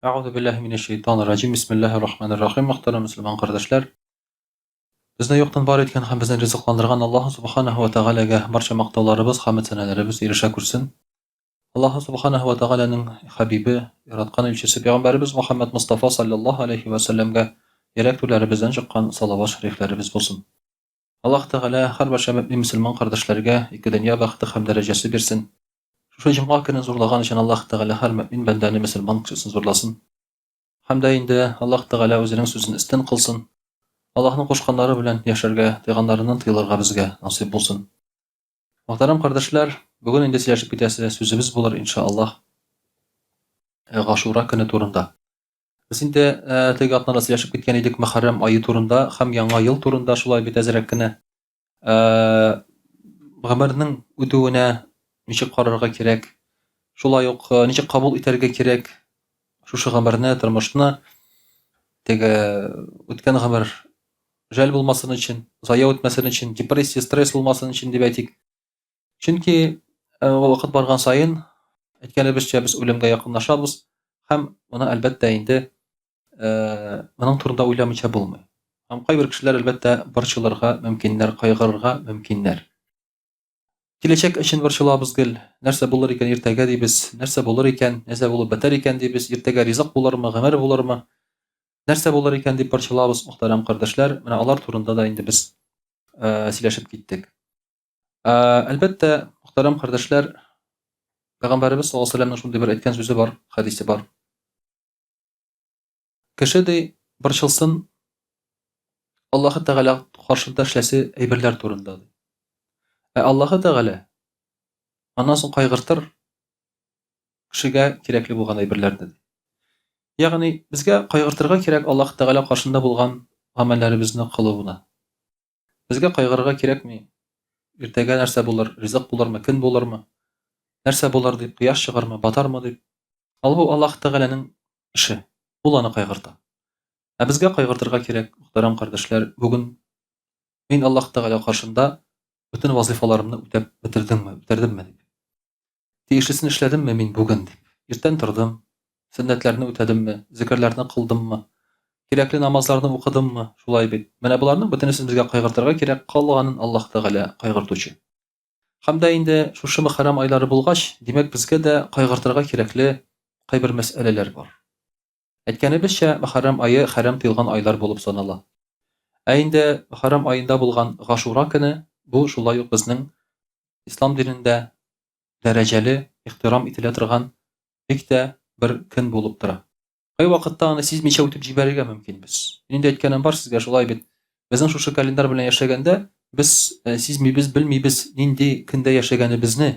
Әгъузу биллаһи минәш шәйтанир раҗим. Бисмиллаһир рахманир рахим. Мөхтәрәм мөселман кардәшләр, безне юктан бар иткән һәм безне ризыкландырган Аллаһ субханаһу ва тәгаләгә барча мактауларыбыз, хәмд сәнәләребез ирешә күрсен. Аллаһ субханаһу ва тәгаләнең хәбибе, яраткан илчесе пәйгамбәребез Мухаммад Мустафа саллаллаһу алейхи ва сәлләмгә йөрәк түрләребездән чыккан салават шәрифләребез булсын. Аллаһ Тәгалә һәрбарча мөэмин мөселман кардәшләргә ике дөнья бәхете һәм дәрәҗәсе бирсен. Шушы җомга көнен зурлаган өчен Аллаһ Тәгалә һәр мөэмин бәндәне, мөселман кешесен зурласын. Һәм дә инде Аллаһ Тәгалә үзенең сүзен өстен кылсын. Аллаһның кушканнары белән яшәргә, тыйганнарыннан тыелырга безгә насыйп булсын. Мөхтәрәм кардәшләр, бүген инде сөйләшеп китәсе сүзебез булыр, инша Аллаһ, Гашура көне турында. Без инде теге атнада сөйләшеп киткән идек Мөхәррәм ае турында һәм Яңа ел турында шулай бит әзрәк кенә. Гомернең үтүенә ничек карарга кирәк, шулай ук ничек кабул итәргә кирәк шушы гомерне, тормышны, теге үткән гомер жәл булмасын өчен, зая үтмәсен өчен, депрессия, стресс булмасын өчен дип әйтик. Чөнки вакыт барган саен, әйткәнебезчә, без үлемгә якынлашабыз һәм моны, әлбәттә инде, моның турында уйламыйча булмый. Һәм кайбер кешеләр, әлбәттә, борчылырга мөмкиннәр, кайгырырга мөмкиннәр. Киләчәк өчен борчылабыз гел. Нәрсә булыр икән иртәгә дибез, нәрсә булыр икән, нәрсә булып бетәр икән дибез, иртәгә ризык булырмы, гомер булырмы? Нәрсә булыр икән дип борчылабыз, мөхтәрәм кардәшләр. Менә алар турында да инде без сөйләшеп киттек. Әлбәттә, мөхтәрәм кардәшләр, Пәйгамбәребез саллаллаһу алейһи вәсәлләмнең шундый бер әйткән сүзе бар, хәдисе бар. Кеше ди, борчылсын Аллаһы Тәгалә каршында эшләсе әйберләр турында ди. Ә Аллаһы Тәгалә аннан соң кайгыртыр кешегә кирәкле булган әйберләрне ди. Ягъни безгә кайгыртырга кирәк Аллаһы Тәгалә каршында булган гамәлләребезне кылуына. Безгә кайгырырга кирәкми. Иртәгә нәрсә булыр, ризык булырмы, көн булырмы, нәрсә булыр дип, кояш чыгармы, батармы дип. Ал бу Аллаһ Тәгаләнең эше. Ул аны кайгырта. Ә безгә кайгыртырга кирәк, мөхтәрәм кардәшләр, бүген мин Аллаһ Тәгалә каршында бөтен вазыйфаларымны үтәп бетердеңме, бетердемме дип. Тиешлесен эшләдемме мин бүген дип. Иртән тордым, сөннәтләрне үтәдемме, зикерләрне кылдыммы, кирәкле намазларны укыдыммы, шулай бит. Менә боларның бөтенесен безгә кайгыртырга кирәк, калганын Аллаһ Тәгалә кайгыртучы. Һәм дә инде шушы мөхәррәм айлары булгач, димәк, безгә дә кайгыртырга кирәкле кайбер мәсьәләләр бар. Әйткәнебезчә, мөхәррәм ае хәрам тыелган айлар булып санала. Ә инде мөхәррәм аенда булган Гашура көне, бу шулай ук безнең ислам динендә дәрәҗәле, ихтирам ителә торган бик тә бер көн булып тора. Кайвакытта аны сизмичә үтеп җибәрергә мөмкинбез. Мин инде әйткәнем бар сезгә, шулай бит. Безнең шушы календарь белән яшәгәндә, без э, сизмибез, белмибез нинди көндә яшәгәнебезне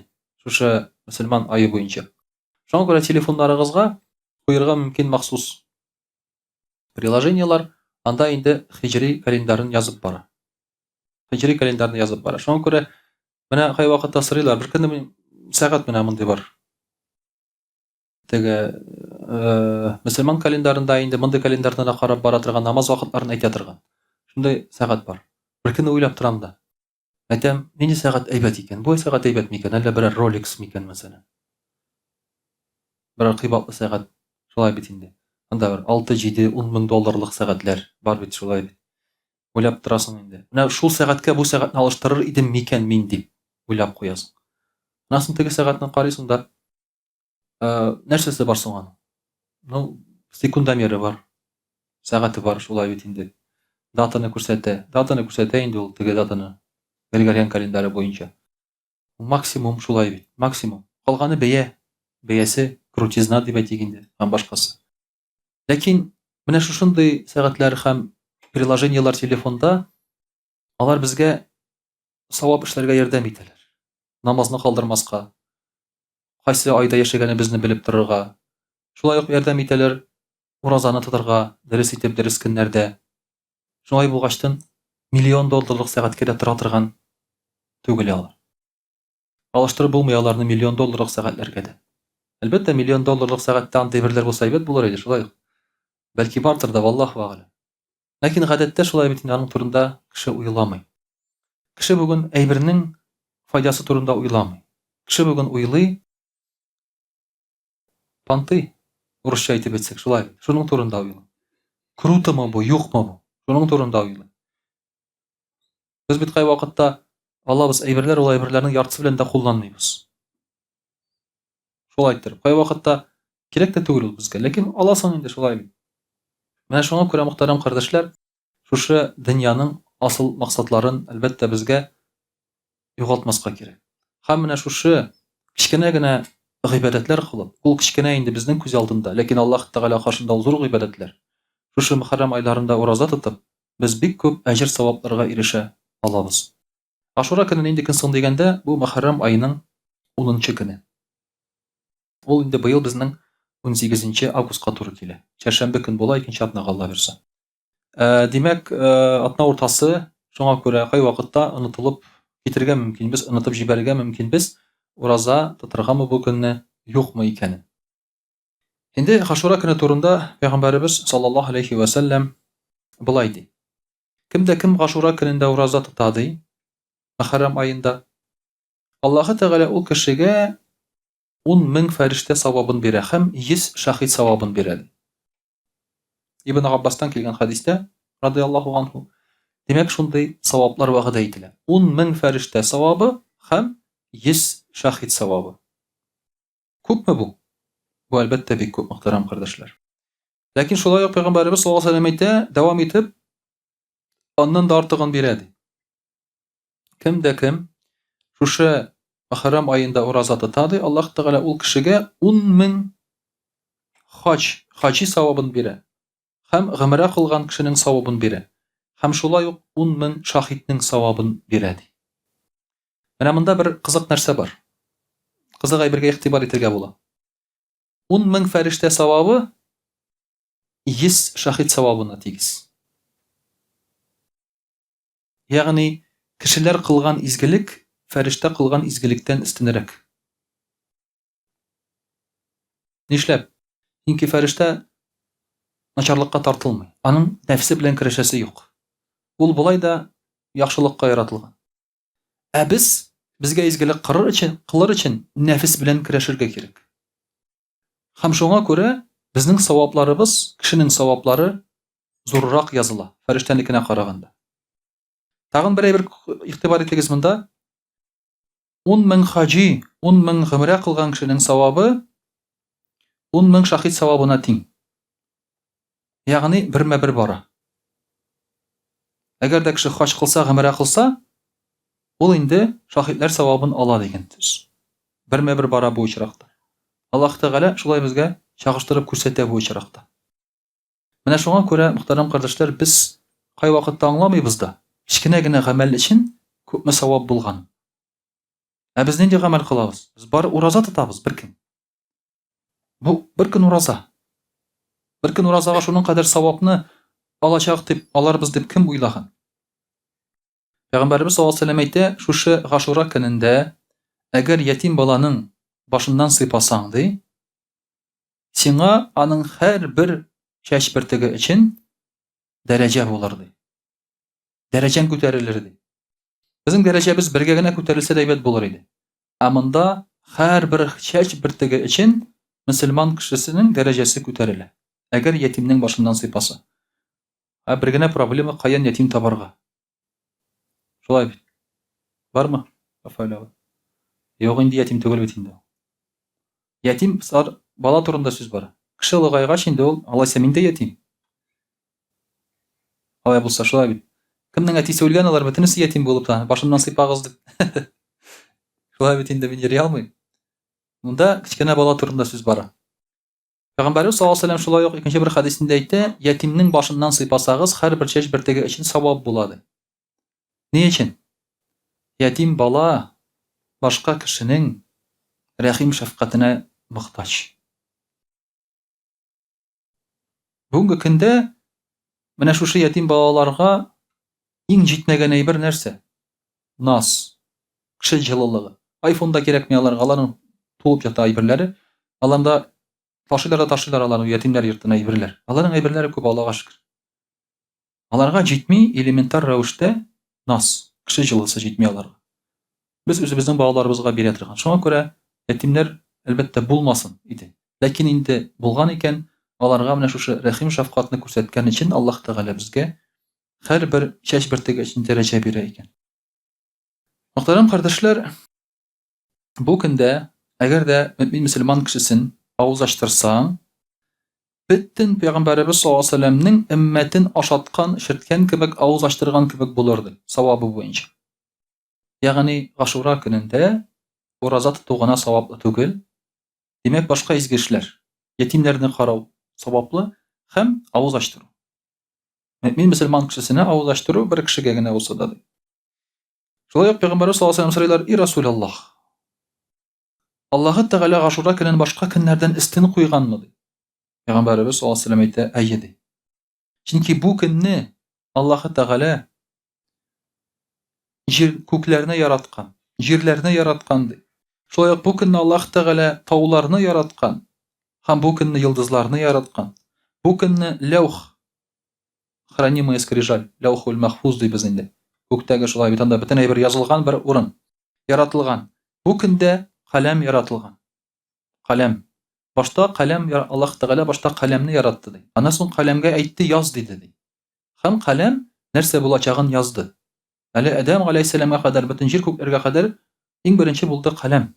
шушы мөселман ае буенча. Шуңа күрә телефоннарыгызга куерга мөмкин махсус приложениелар, анда инде хиҗри календарын язып бара. Хиҗри календарны язып бара. Шуңа күрә менә кайвакытта сорыйлар, бер көнне мин сәгать менә мондый бар. Теге э, мөселман календарында инде мондый календарда да карап бара торган намаз вакытларын әйтә торган. Шундый сәгать бар. Бер көнне уйлап торам да. Әйтәм, нинди сәгать әйбәт икән? Бу сәгать әйбәт микән? Әллә берәр Rolex микән, мәсәлән? Берәр кыйбатлы сәгать. Шулай бит инде. Анда бер 6, 7, 10 мең долларлык сәгатьләр бар бит шулай бит. Уйлап торасың инде. Менә шул сәгатькә бу сәгатьне алыштырыр идем микән мин дип уйлап куясың. Менә соң теге сәгатьне карыйсың да, Ә, нәрсәсе бар соң аның? Ну, секундомеры бар. Сәгате бар, шулай бит инде. Датаны күрсәтә. Датаны күрсәтә инде ул теге датаны. Григориан календаре буенча. Максимум шулай бит, максимум. Калганы бәя. Бәясе крутизна дип әйтик инде, һәм башкасы. Ләкин менә шушындый сәгатьләр һәм приложениеләр телефонда алар безгә савап эшләргә ярдәм итәләр. Намазны калдырмаска, кайсы айда яшәгәнебезне белеп торырга. Шулай ук ярдәм итәләр уразаны тотарга, дөрес итеп, дөрес көннәрдә. Шулай булгачтын, миллион долларлык сәгатькә дә тора торган түгел алар. Алыштырып булмый аларны миллион долларлык сәгатьләргә дә. Әлбәттә, миллион долларлык сәгатьтә андый әйберләр булса әйбәт булыр иде, шулай ук. Бәлки бардыр да, валлаһу әгъләм. Ләкин гадәттә шулай бит инде аның турында кеше уйламый. Кеше бүген әйбернең файдасы турында уйламый. Кеше бүген уйлый, понты. Урысча әйтеп әйтсәк, шулай. Шуның турында уйлый. Крутомы бу, юкмы бу? Шуның турында уйлый. Без бит кайвакытта алабыз әйберләр, ул әйберләрнең яртысы белән дә кулланмыйбыз. Шулай иттереп, кайвакытта кирәк тә түгел ул безгә, ләкин аласың инде шулай бит. Менә шуңа күрә, мөхтәрәм кардәшләр, шушы дөньяның асыл максатларын, әлбәттә, безгә югалтмаска кирәк. Һәм менә шушы кечкенә генә гыйбадәтләр кылып, ул кечкенә инде безнең күз алдында, ләкин Аллаһ Тәгалә каршында ул зур гыйбадәтләр. Шушы Мөхәррәм айларында ураза тотып, без бик күп әҗер-савапларга ирешә алабыз. Ашура көне нинди көн соң дигәндә, бу Мөхәррәм аеның унынчы көне. Ул инде быел безнең 18 августка туры килә. Чәршәмбе көн була, икенче атнага Алла бирса. Ә, димәк, э, атна уртасы, шуңа күрә кайвакытта онытылып китергә мөмкинбез, онытып җибәрергә мөмкинбез, ураза тотыргамы бу көнне, юкмы икәнен. Инде Хашура көне турында пәйгамбәребез саллаллаһу алейхи ва сәлләм болай ди. Кем дә кем Гашура көнендә ураза тота ди, Мөхәррәм аенда, Аллаһы Тәгалә ул кешегә 10 мең фәрештә савабын бирә һәм 100 шәһид савабын бирә ди. Ибн Габбастан килгән хәдистә, радыяллаһу анһу, димәк, шундый саваплар вәгъдә ителә. 10 мең фәрештә савабы һәм 100 шәһид савабы. Күпме бу? Бу, әлбәттә, бик күп, мөхтәрәм кардәшләр. Ләкин шулай ук Пәйгамбәребез саллаллаһу алейһи ва сәлләм әйтә, дәвам итеп, аннан да артыгын бирә ди. Кем дә кем шушы Мөхәррәм аенда ураза тота ди, Аллаһ Тәгалә ул кешегә 10 мең хаҗ, хаҗи савабын бирә һәм гомрә кылган кешенең савабын бирә һәм шулай ук 10 мең шаһитнең савабын бирә ди. Менә монда бер кызык нәрсә бар. Кызык әйбергә игътибар итергә була. 10 мең фәрештә савабы 100 шаһит савабына тигез. Ягъни, кешеләр кылган изгелек фәрештә кылган изгелектән өстенрәк. Нишләп? Чөнки фәрештә начарлыкка тартылмый. Аның нәфсе белән көрәшәсе юк. Ул болай да яхшылыкка яратылган. Ә без, безгә изгелек кырыр өчен, кылыр өчен нәфес белән көрәшергә кирәк. Һәм шуңа күрә безнең савапларыбыз, кешенең саваплары зуррак языла, фәрештәнекенә караганда. Тагын бер әйбер игътибар итегез монда. 10 мең хаҗи, 10 мең гомрә кылган кешенең савабы 10 мең шахид савабына тиң. Ягъни бермә-бер бара. Әгәр дә кеше хаҗ кылса, гомрә кылса, ул инде шахидләр савабын ала дигән сүз. Бермә-бер бара бу очракта. Аллаһ Тәгалә шулай безгә чагыштырып күрсәтә бу очракта. Менә шуңа күрә, мөхтәрәм кардәшләр, без кайвакытта аңламыйбыз да, кечкенә генә гамәл өчен күпме савап булганын. Ә без нинди гамәл кылабыз? Без бары ураза тотабыз бер көн. Бу бер көн ураза. Бер көн уразага шуның кадәр савапны алачак дип, аларбыз дип кем уйлаган? Пәйгамбәребез саллаллаһу алейһи ва сәлләм әйтә, шушы Гашура көнендә әгәр ятим баланың башыннан сыйпасаң, ди, Сиңа аның һәрбер чәч бөртеге өчен дәрәҗә булыр, ди. Дәрәҗәң күтәрелер, ди. Безнең дәрәҗәбез бергә генә күтәрелсә дә әйбәт булыр иде. Ә монда һәрбер чәч бөртеге өчен мөселман кешесенең дәрәҗәсе күтәрелә. Әгәр ятимнең башыннан сыйпаса. Ә бер генә проблема, каян ятим табарга? Шулай бит. Бармы? Рафаэль абый. Юк инде ятим түгел бит инде ул. Ятим сар бала турында сүз бара. Кеше олыгайгач инде ул, алайса мин дә ятим. Алай булса шулай бит. Кемнең әтисе үлгән, алар бөтенесе ятим булып та, башымнан сыйпагыз дип. Шулай бит инде мин йөри алмыйм. Монда кечкенә бала турында сүз бара. Пәйгамбәребез саллаллаһу алейһи ва сәлләм шулай ук икенче бер хәдисендә әйтә, ятимнең башыннан сыйпасагыз, һәрбер чәч бөртеге өчен савап була ди. Ни өчен? Ятим бала башка кешенең рәхим шәфкатенә мохтаҗ. Бүгенге көндә менә шушы ятим балаларга иң җитмәгән әйбер нәрсә? Наз, кеше җылылыгы. Айфон да кирәкми аларга, аларның тулып ята әйберләре. Аларда ташыйлар да ташыйлар аларның ятимнәр йортына әйберләр. Аларның әйберләре күп, Аллага шөкер. Аларга җитми элементар рәвештә наз, кеше җылысы җитми аларга. Без үзебезнең балаларыбызга бирә торган. Шуңа күрә ятимнәр, әлбәттә, булмасын иде. Ләкин инде булган икән, аларга менә шушы рәхим-шәфкатьне күрсәткән өчен Аллаһ Тәгалә безгә һәрбер чәч бөртеге өчен дәрәҗә бирә икән. Мөхтәрәм кардәшләр, бу көндә әгәр дә мөмин мөселман кешесен авыз ачтырсаң, бөтен пәйгамбәребез саллаллаһу алейһи ва сәлләмнең өммәтен ашаткан, эчерткән кебек, авыз ачтырган кебек булыр ди, савабы буенча. Ягъни Гашура көнендә ураза тоту гына саваплы түгел, димәк, башка изге эшләр, ятимнәрне карау саваплы һәм авыз ачтыру. Мөмин мөселман кешесенә авыз ачтыру бер кешегә генә булса да ди. Шулай ук Пәйгамбәрбез саллаллаһу алейһи ва сәлләм сорыйлар, "И Расулаллаһ, Аллаһы Тәгалә Гашура көнен башка көннәрдән өстен куйганмы?" ди. Пәйгамбәребез саллаллаһу алейһи ва сәлләм әйтә, "Әйе" ди. Чөнки бу көнне Аллаһы Тәгалә җир күкләрне яраткан, җирләрне яраткан ди. Шулай ук бу көнне Аллаһ Тәгалә тауларны яраткан һәм бу көнне йолдызларны яраткан. Бу көнне ләүх хранимая скрижаль, ләүхул мәхфуз дибез инде. Күктәге шулай бит анда бөтен әйбер язылган бер урын. Яратылган. Бу көндә каләм яратылган. Каләм. Башта каләм Аллаһ Тәгалә башта каләмне яратты ди. Аннан соң каләмгә әйтте, яз диде ди. Һәм каләм нәрсә булачагын язды. Әле Адәм галәйһиссәламгә кадәр, бөтен җир күкләргә кадәр иң беренче булды каләм.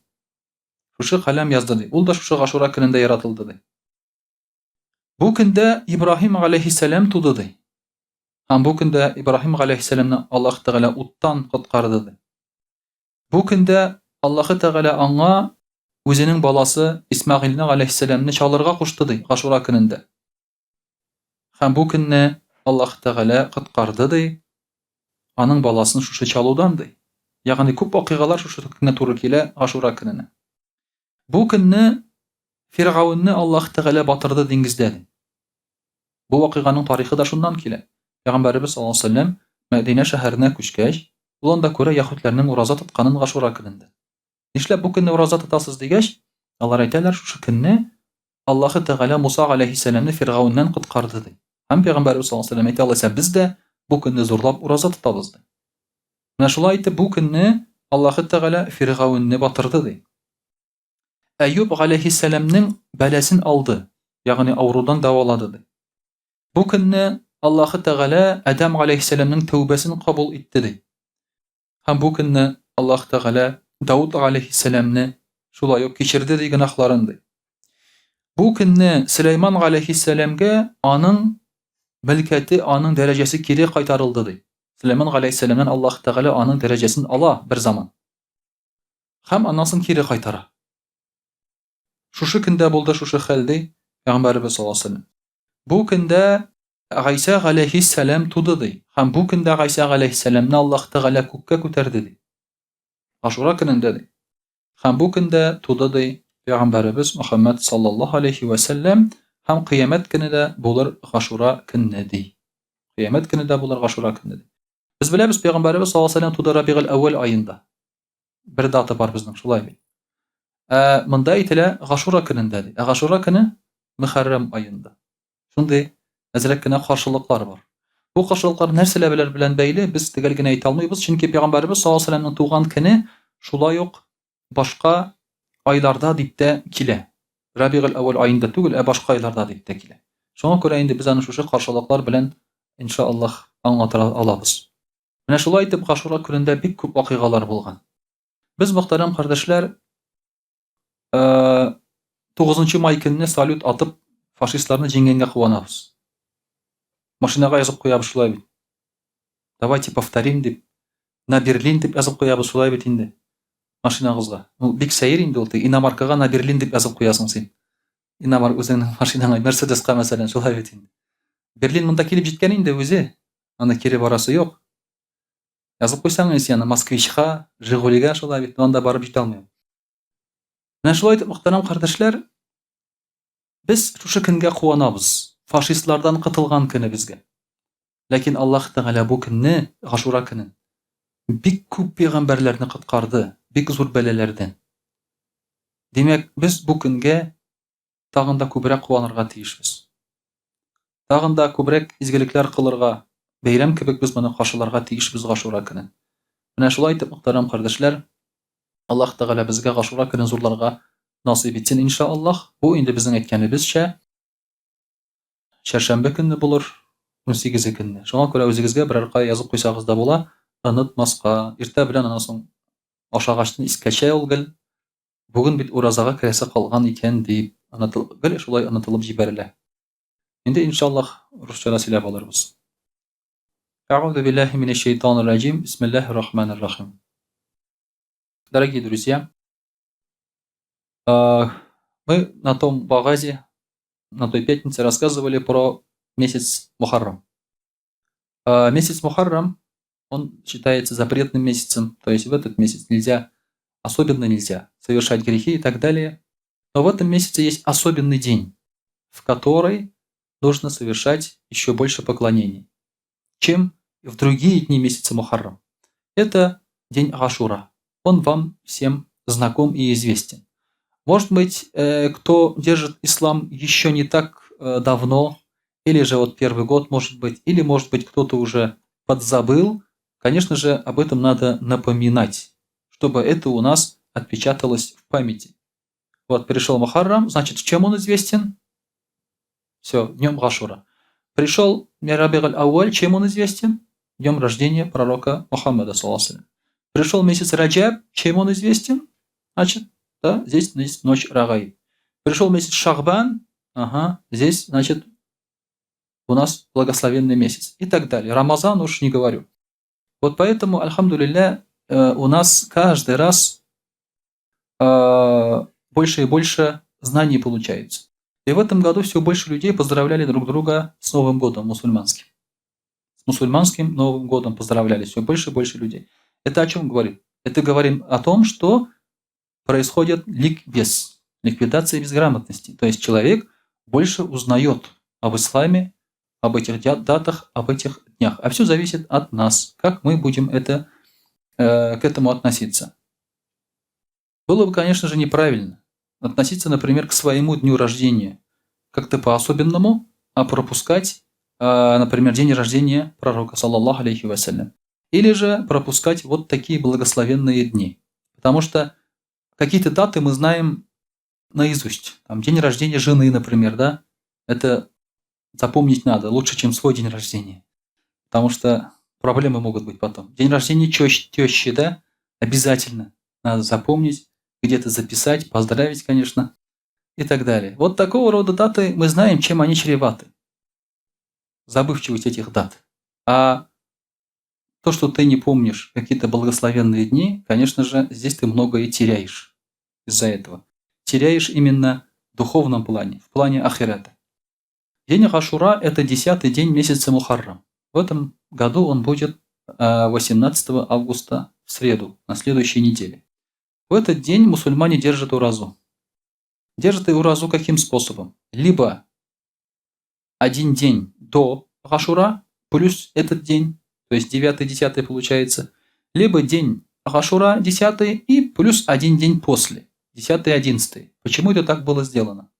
Шушы каләм язды ди. Ул да шушы Гашура көнендә яратылды ди. Бу көндә Ибраһим галәйһиссәлам туды ди. Һәм бу көндә Ибраһим галәйһиссәламны Аллаһ Тәгалә уттан коткарды ди. Бу көндә Аллаһы Тәгалә аңа үзенең баласы Исмәгыйльне галәйһиссәламне чалырга кушты ди Гашура көнендә. Һәм бу көнне Аллаһ Тәгалә коткарды, ди, аның баласын шушы чалудан, ди. Ягъни күп вакыйгалар шушы көнгә туры килә, Ашура көненә. Бу көнне Фиргавенне Аллаһ Тәгалә батырды диңгездә, ди. Бу вакыйганың тарихы да шуннан килә. Пәйгамбәребез саллаллаһу алейһи ва сәлләм Мәдинә шәһәренә күчкәч, ул анда күрә яһүдләрнең ураза тотканын Гашура көнендә. Нишләп бу көнне ураза тотасыз дигәч, алар әйтәләр, шушы көнне Аллаһы Тәгалә Муса галәйһиссәламне Фиргауннән коткарды, ди. Һәм Пәйгамбәребез саллаллаһу алейһи ва сәлләм әйтә, алайса без дә бу көнне зурлап ураза тотабыз, ди. Менә шулай итеп бу көнне Аллаһы Тәгалә Фиргаунне батырды, ди. Әюб галәйһиссәламнең бәласен алды, ягъни авырудан дәвалады, ди. Бу көнне Аллаһы Тәгалә Адәм галәйһиссәламнең тәүбәсен кабул итте, ди. Һәм бу көнне Аллаһ Тәгалә Дауд галәйһиссәламне шулай ук кичерде ди гөнаһларын ди. Бу көнне Сөләйман галәйһиссәламгә аның мөлкәте, аның дәрәҗәсе кире кайтарылды ди. Сөләйман галәйһиссәламнән Аллаһ Тәгалә аның дәрәҗәсен ала бер заман. Һәм аннан соң кире кайтара. Шушы көндә булды шушы хәл ди Пәйгамбәребез саллаллаһу алейһи ва сәлләм. Бу көндә Гайсә галәйһиссәлам туды, ди. Һәм бу көндә Гайсә галәйһиссәламне Аллаһ Тәгалә күккә күтәрде, ди. Ашура көнендә, ди. Һәм бу көндә туды, ди, Пәйгамбәребез Мөхәммәд саллаллаһу алейһи вә сәлләм, һәм кыямәт көне дә булыр Гашура көнне, ди. Кыямәт көне дә булыр Гашура көнне, ди. Без беләбез, Пәйгамбәребез саллаллаһу алейһи вә сәлләм туды Рабигыль әүвәл аенда. Бер дата бар безнең, шулай бит. Ә монда әйтелә Гашура көнендә, ди. Ә Гашура көне Мөхәррәм аенда. Шундый әзрәк кенә каршылыклар бар. Бу каршылыклар нәрсәләр белән бәйле, без төгәл генә әйтә алмыйбыз, чөнки Пәйгамбәребез саллаллаһу алейһи ва сәлләмнең туган көне шулай ук башка айларда дип тә килә. Рабигуль әүвәл аенда түгел, ә башка айларда дип тә килә. Шуңа күрә инде без аны шушы каршылыклар белән иншааллаһ аңлата алабыз. Менә шулай итеп Гашура көнендә бик күп вакыйгалар булган. Без, мөхтәрәм кардәшләр, 9 май көнне салют атып фашистларны җиңгәнгә куанабыз. Машинага язып куябыз шулай бит. Давайте повторим дип, на Берлин дип язып куябыз шулай бит инде. Машинагызга. Ул бик сәер инде ул, иномаркага на Берлин дип язып куясың син. Иномар үзеңнең машинаңа, Мерседеска мәсәлән, шулай бит инде. Берлин монда килеп җиткән инде үзе. Аны кире барасы юк. Язып куйсаң, син аны Москвичка, Жигулига шулай бит, анда барып җитә алмый. Менә шулай итеп, мөхтәрәм кардәшләр, без шушы көнгә куанабыз. Фашистлардан котылган көнебезгә. Ләкин Аллаһ Тәгалә бу көнне, Гашура көнен, бик күп пәйгамбәрләрне коткарды, бик зур бәлаләрдән. Димәк, без бу көнгә тагын да күбрәк куанырга тиешбез. Тагын да күбрәк изгелекләр кылырга, бәйрәм кебек без моны каршыларга тиешбез Гашура көнен. Менә шулай итеп, мөхтәрәм кардәшләр, Аллаһ Тәгалә безгә Гашура көнен зурларга насыйп итсен, иншаллаһ. Бу инде безнең әйткәнебезчә, чәршәмбе көнне булыр, 18 көнне. Шуңа күрә үзегезгә берәр кая язып куйсагыз да була, онытмаска. Иртә белән аннан соң ашагачтын искәчә ул гел. Бүген бит уразага керәсе калган икән дип, онытыл, гел шулай онытылып җибәрелә. Инде иншаллаһ русча да сөйләп алырбыз. Әгъузу биллаһи минәш шәйтанир раҗим. Бисмиллаһир рахманир рахим. Дорогие друзья, мы на том багазе, на той пятнице рассказывали про месяц Мухаррам. Месяц Мухаррам, он считается запретным месяцем, то есть в этот месяц нельзя, особенно нельзя совершать грехи и так далее. Но в этом месяце есть особенный день, в который нужно совершать еще больше поклонений, чем в другие дни месяца Мухаррам. Это день Ашура. Он вам всем знаком и известен. Может быть, кто держит ислам еще не так давно, или же вот первый год, может быть, или, может быть, кто-то уже подзабыл, конечно же, об этом надо напоминать, чтобы это у нас отпечаталось в памяти. Вот пришел Мухаррам, значит, чем он известен? Все, днем Ашура. Пришел Рабиг аль-Ауаль, чем он известен? Днем рождения пророка Мухаммада, саллаллаху. Пришел месяц Раджаб, чем он известен? Значит, да, здесь ночь Рагаиб. Пришел месяц Шахбан, ага, здесь, значит, у нас благословенный месяц. И так далее. Рамазан уж не говорю. Вот поэтому, альхамдулилля, у нас каждый раз больше и больше знаний получается. И в этом году все больше людей поздравляли друг друга с Новым годом мусульманским. С мусульманским Новым годом поздравляли все больше и больше людей. Это о чем говорит? Это говорим о том, что происходит ликбез, ликвидация безграмотности. То есть человек больше узнает об исламе, об этих датах, об этих днях. А все зависит от нас, как мы будем к этому относиться. Было бы, конечно же, неправильно относиться, например, к своему дню рождения как-то по-особенному, а пропускать, например, день рождения пророка, саллаллаху алейхи вассалям. Или же пропускать вот такие благословенные дни. Потому что какие-то даты мы знаем наизусть. Там день рождения жены, например, да? Это запомнить надо, лучше, чем свой день рождения. Потому что проблемы могут быть потом. День рождения тещи, да? Обязательно надо запомнить, где-то записать, поздравить, конечно, и так далее. Вот такого рода даты мы знаем, чем они чреваты. Забывчивость этих дат. А то, что ты не помнишь какие-то благословенные дни, конечно же, здесь ты многое теряешь из-за этого. Теряешь именно в духовном плане, в плане ахирата. День Ашура – это 10-й день месяца Мухаррам. В этом году он будет 18 августа в среду, на следующей неделе. В этот день мусульмане держат уразу. Держат и уразу каким способом? Либо один день до Ашура, плюс этот день, то есть 9-10 получается, либо день Ашура 10 и плюс один день после, 10-11. Почему это так было сделано?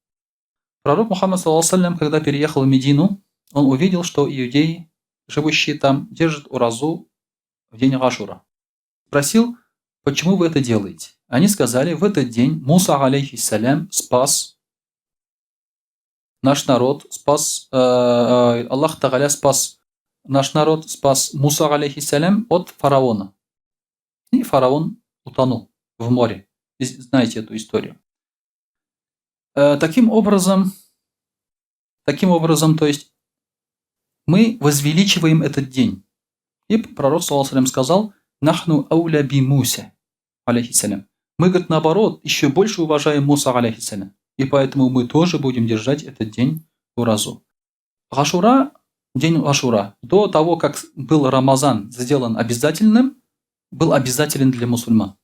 Пророк Мухаммад, саллаллаху алейхи ва саллям, когда переехал в Медину, он увидел, что иудеи, живущие там, держат уразу в день Ашура. Спросил, почему вы это делаете? Они сказали, в этот день Муса, алейхиссалям, спас наш народ, спас, Аллах Тагаля спас наш народ, спас Муса, алейхиссалям, от фараона. И фараон утонул в море. Знаете эту историю. Таким образом, то есть, мы возвеличиваем этот день. И пророк, саллаллаху алейхи ва саллям, сказал, «Нахну ауля би Муса, алейхиссалям». Мы, говорит, наоборот, еще больше уважаем Муса, алейхиссалям. И поэтому мы тоже будем держать этот день уразу. Ашура, день Ашура, до того, как был Рамазан сделан обязательным, был обязателен для мусульман.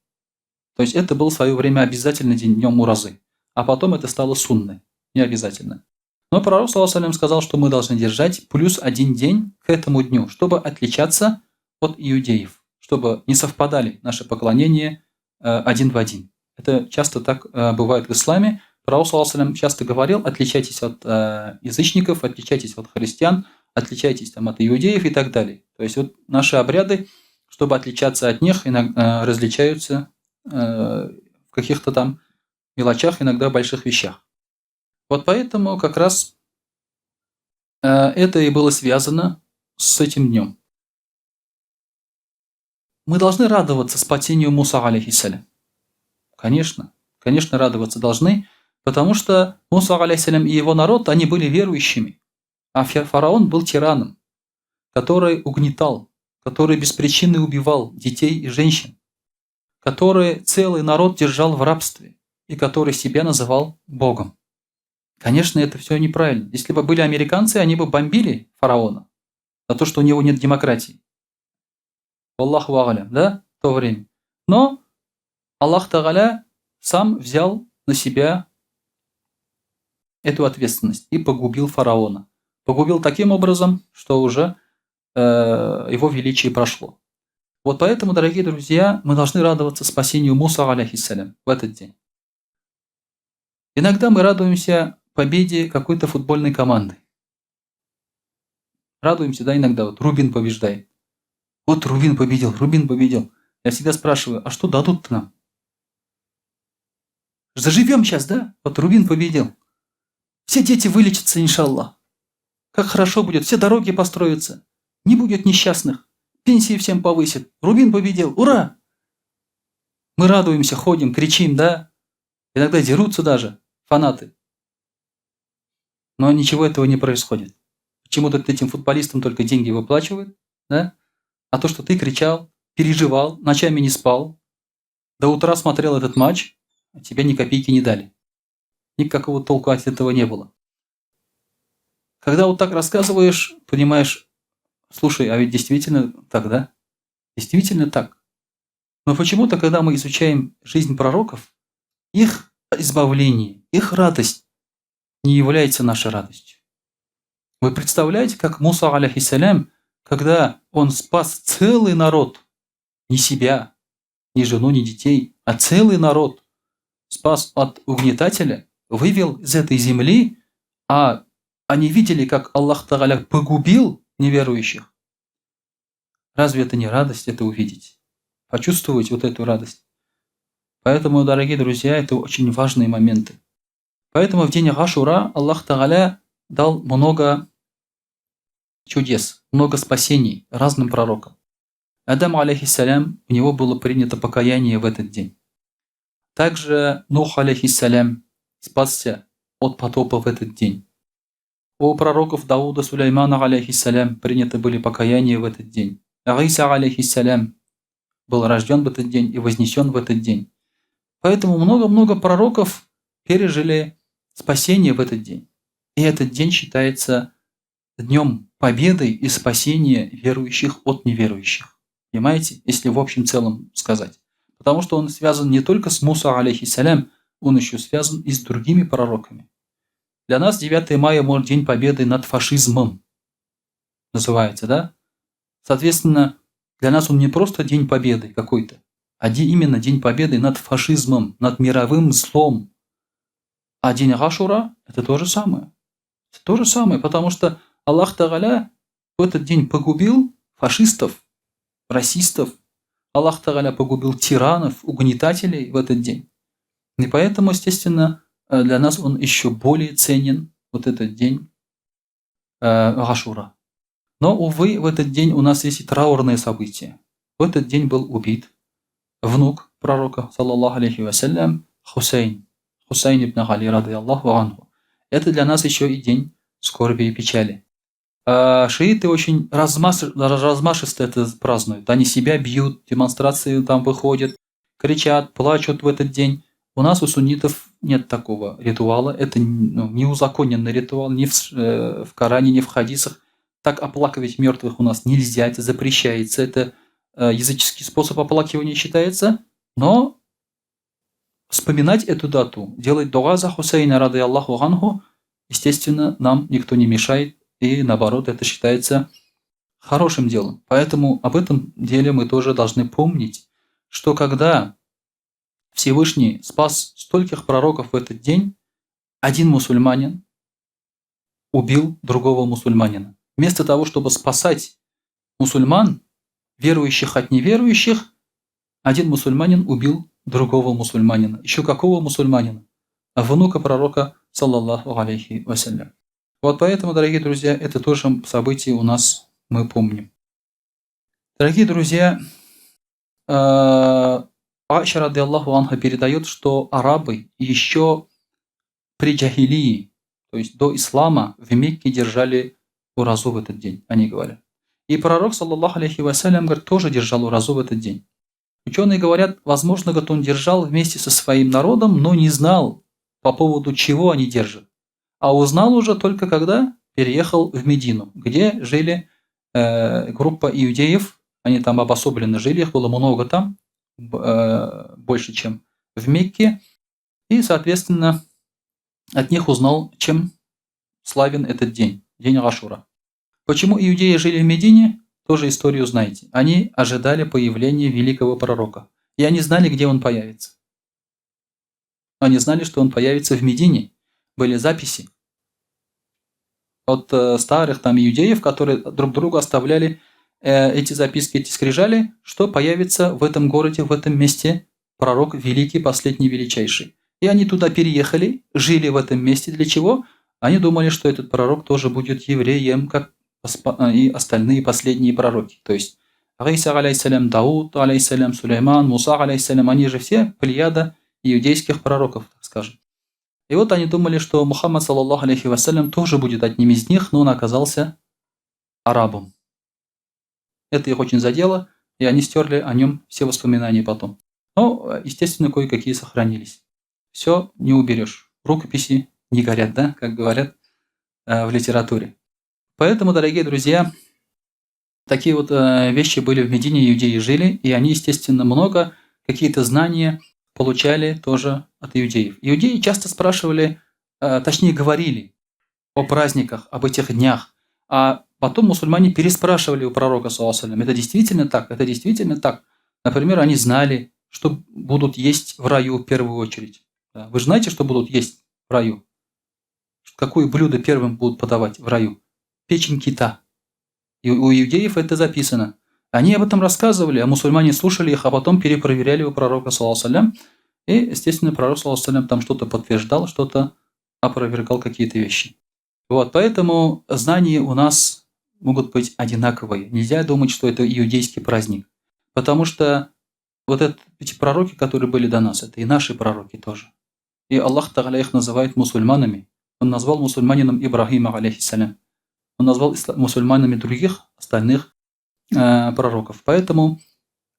То есть это был в свое время обязательный день днем уразы. А потом это стало сунной, не обязательно. Но пророк, саллаллаху алейхи ва саллям, сказал, что мы должны держать плюс один день к этому дню, чтобы отличаться от иудеев, чтобы не совпадали наши поклонения один в один. Это часто так бывает в исламе. Пророк, саллаллаху алейхи ва саллям, часто говорил, отличайтесь от язычников, отличайтесь от христиан, отличайтесь там, от иудеев и так далее. То есть вот наши обряды, чтобы отличаться от них, иногда различаются в каких-то там Мелочах, иногда в больших вещах. Вот поэтому как раз это и было связано с этим днем. Мы должны радоваться спасению Муса, алейхиссалям. Конечно, конечно, радоваться должны, потому что Муса, алейхиссалям, и его народ, они были верующими, а фараон был тираном, который угнетал, который без причины убивал детей и женщин, который целый народ держал в рабстве и который себя называл Богом. Конечно, это все неправильно. Если бы были американцы, они бы бомбили фараона за то, что у него нет демократии. Аллаху а'лям, да, в то время. Но Аллах Тагаля сам взял на себя эту ответственность и погубил фараона. Погубил таким образом, что уже его величие прошло. Вот поэтому, дорогие друзья, мы должны радоваться спасению Муса, алейхиссалям, в этот день. Иногда мы радуемся победе какой-то футбольной команды. Радуемся, да, иногда. Вот Рубин побеждает. Вот Рубин победил, Рубин победил. Я всегда спрашиваю, а что дадут-то нам? Заживем сейчас, да? Вот Рубин победил. Все дети вылечатся, иншаллах. Как хорошо будет, все дороги построятся. Не будет несчастных. Пенсии всем повысят. Рубин победил, ура! Мы радуемся, ходим, кричим, да? Иногда дерутся даже фанаты. Но ничего этого не происходит. Почему-то этим футболистам только деньги выплачивают, да? А то, что ты кричал, переживал, ночами не спал, до утра смотрел этот матч, а тебе ни копейки не дали. Никакого толку от этого не было. Когда вот так рассказываешь, понимаешь, слушай, а ведь действительно так, да? Действительно так. Но почему-то, когда мы изучаем жизнь пророков, их избавление, их радость не является нашей радостью. Вы представляете, как Муса, алейхиссалям, когда он спас целый народ, не себя, ни жену, ни детей, а целый народ спас от угнетателя, вывел из этой земли, а они видели, как Аллах Тагаля погубил неверующих. Разве это не радость это увидеть? Почувствовать вот эту радость? Поэтому, дорогие друзья, это очень важные моменты. Поэтому в день Ашура Аллах Тагаля дал много чудес, много спасений разным пророкам. Адам, алейхиссалям, у него было принято покаяние в этот день. Также Нух, алейхиссалям, спасся от потопа в этот день. У пророков Дауда, Сулеймана, алейхиссалям, приняты были покаяния в этот день. Иса, алейхиссалям, был рожден в этот день и вознесен в этот день. Поэтому много-много пророков пережили спасение в этот день. И этот день считается днем победы и спасения верующих от неверующих. Понимаете, если в общем целом сказать. Потому что он связан не только с Муса, алейхиссалям, он еще связан и с другими пророками. Для нас 9 мая, может, День победы над фашизмом называется, да? Соответственно, для нас он не просто День победы какой-то, а именно День победы над фашизмом, над мировым злом. А День Ашура – это то же самое. Это то же самое, потому что Аллах Тагаля в этот день погубил фашистов, расистов. Аллах Тагаля погубил тиранов, угнетателей в этот день. И поэтому, естественно, для нас он еще более ценен, вот этот день Ашура. Но, увы, в этот день у нас есть и траурные события. В этот день был убит внук пророка, саллаллаху алейхи вассалям, Хусейн. Хусейн ибн Али, радыяллаху анху. Это для нас еще и день скорби и печали. А шииты очень размашисто это празднуют. Они себя бьют, демонстрации там выходят, кричат, плачут в этот день. У нас, у суннитов, нет такого ритуала. Это неузаконенный ритуал ни в Коране, ни в хадисах. Так оплакивать мертвых у нас нельзя, это запрещается. Это языческий способ оплакивания считается. Но вспоминать эту дату, делать дуа за Хусейна, радыяллаху анху, естественно, нам никто не мешает. И наоборот, это считается хорошим делом. Поэтому об этом деле мы тоже должны помнить, что когда Всевышний спас стольких пророков в этот день, один мусульманин убил другого мусульманина. Вместо того, чтобы спасать мусульман, верующих от неверующих, один мусульманин убил другого мусульманина. Еще какого мусульманина? Внука пророка, саллаллаху алейхи вассалям. Вот поэтому, дорогие друзья, это тоже событие у нас мы помним. Дорогие друзья, Аиша, радиаллаху анха, передает, что арабы еще при джахилии, то есть до ислама, в Мекке держали уразу в этот день, они говорят. И пророк, саллаллаху алейхи вассалям, говорит, тоже держал уразу в этот день. Ученые говорят, возможно, говорит, он держал вместе со своим народом, но не знал, по поводу чего они держат. А узнал уже только когда переехал в Медину, где жили группа иудеев, они там обособленно жили, их было много там, больше, чем в Мекке. И, соответственно, от них узнал, чем славен этот день, день Ашура. Почему иудеи жили в Медине, тоже историю знаете. Они ожидали появления великого пророка. И они знали, где он появится. Они знали, что он появится в Медине. Были записи от старых там иудеев, которые друг другу оставляли эти записки, эти скрижали, что появится в этом городе, в этом месте пророк великий, последний, величайший. И они туда переехали, жили в этом месте. Для чего? Они думали, что этот пророк тоже будет евреем, как и остальные последние пророки. То есть Иса, алейхиссалям, Дауд, алейхиссалям, Сулейман, Муса, алейхиссалям, они же все плеяда иудейских пророков, так скажем. И вот они думали, что Мухаммад, саллаллаху алейхи вассалям, тоже будет одним из них, но он оказался арабом. Это их очень задело, и они стерли о нем все воспоминания потом. Но, естественно, кое-какие сохранились. Все не уберешь. Рукописи не горят, да, как говорят в литературе. Поэтому, дорогие друзья, такие вот вещи были в Медине, иудеи жили, и они, естественно, много какие-то знания получали тоже от иудеев. Иудеи часто спрашивали, точнее говорили о праздниках, об этих днях, а потом мусульмане переспрашивали у пророка, саллаллаху алейхи ва саллям, это действительно так, это действительно так. Например, они знали, что будут есть в раю в первую очередь. Да. Вы же знаете, что будут есть в раю? Какое блюдо первым будут подавать в раю? Печень кита. И у иудеев это записано. Они об этом рассказывали, а мусульмане слушали их, а потом перепроверяли у пророка, саллаллаху алейхи ва саллям. И, естественно, пророк, саллаллаху алейхи ва саллям, там что-то подтверждал, что-то опровергал, какие-то вещи. Вот, поэтому знания у нас могут быть одинаковые. Нельзя думать, что это иудейский праздник. Потому что эти пророки, которые были до нас, это и наши пророки тоже. И Аллах Тааля их называет мусульманами. Он назвал мусульманином Ибрахима, алейхиссалям. Он назвал мусульманами других, остальных пророков. Поэтому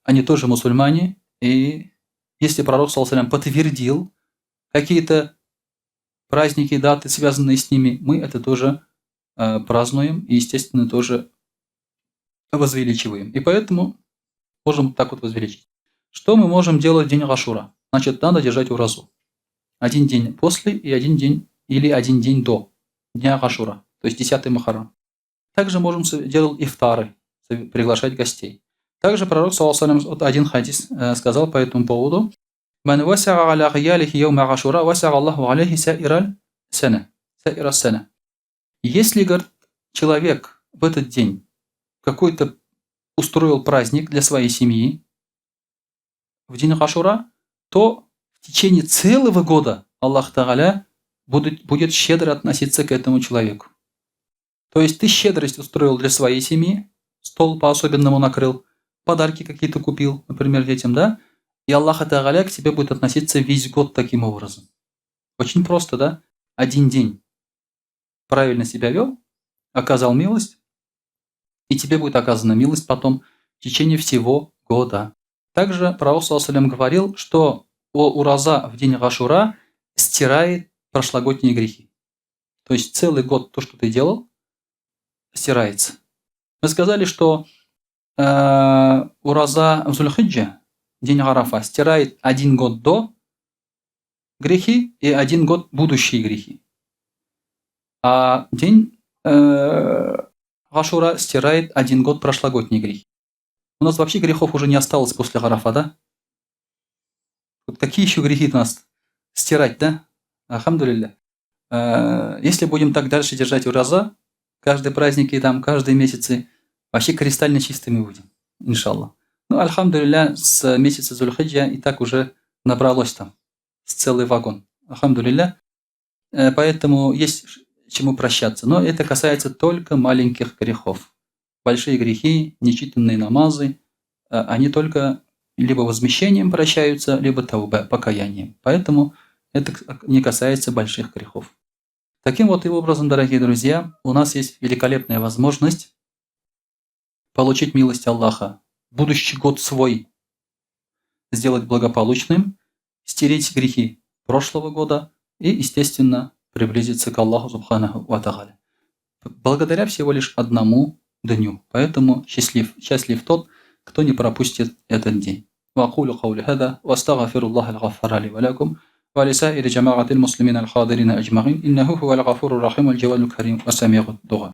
они тоже мусульмане. И если пророк, саллаллаху алейхи ва саллям, подтвердил какие-то праздники, даты, связанные с ними, мы это тоже празднуем и, естественно, тоже возвеличиваем. И поэтому можем так вот возвеличить. Что мы можем делать в день Ашура? Значит, надо держать уразу. Один день после и один день или один день до дня Ашура, то есть 10-й Мухаррам. Также можем делать ифтары, приглашать гостей. Также пророк, саллаллаху алейхи ва саллям, один хадис сказал по этому поводу: «Ман васа'a аля гиялихи яума Ашура, васа'a Аллаху алейхи саираль сана, саира сана». Если, говорит, человек в этот день какой-то устроил праздник для своей семьи в день Ашура, то в течение целого года Аллах Тааля будет щедро относиться к этому человеку. То есть ты щедрость устроил для своей семьи, стол по-особенному накрыл, подарки какие-то купил, например, детям, да? И Аллах Тааля к тебе будет относиться весь год таким образом. Очень просто, да? Один день правильно себя вел, оказал милость, и тебе будет оказана милость потом в течение всего года. Также пророк, саллаллаху алейхи ва саллям, говорил, что ураза в день Ашура стирает прошлогодние грехи. То есть целый год то, что ты делал, стирается. Мы сказали, что ураза в Зуль-Хиджа, день Арафа, стирает один год до грехи и один год будущие грехи. А день Ашура стирает один год прошлогодние грехи. У нас вообще грехов уже не осталось после Арафа, да? Вот какие еще грехи нас стирать, да? Альхамдулилля. Если будем так дальше держать ураза, каждый праздник и каждые месяцы, вообще кристально чистыми будем, иншаллах. Альхамдулилля, с месяца Зуль-Хиджа и так уже Набралось там целый вагон. Алхамдулилля. Поэтому есть чему прощаться. Но это касается только маленьких грехов. Большие грехи, нечитанные намазы, они только либо возмещением прощаются, либо тауба, покаянием. Поэтому это не касается больших грехов. Таким вот и образом, дорогие друзья, у нас есть великолепная возможность получить милость Аллаха, будущий год свой сделать благополучным, стереть грехи прошлого года и, естественно, приблизиться к Аллаху Субханаху Ва Тааля. Благодаря всего лишь одному дню. Поэтому счастлив, счастлив тот, кто не пропустит этот день. وأقول قولي هذا وأستغفر الله الغفار لي ولكم ولسائر جماعة المسلمين الحاضرين أجمعين إنه هو الغفور الرحيم الجواد الكريم وسميع الدعاء.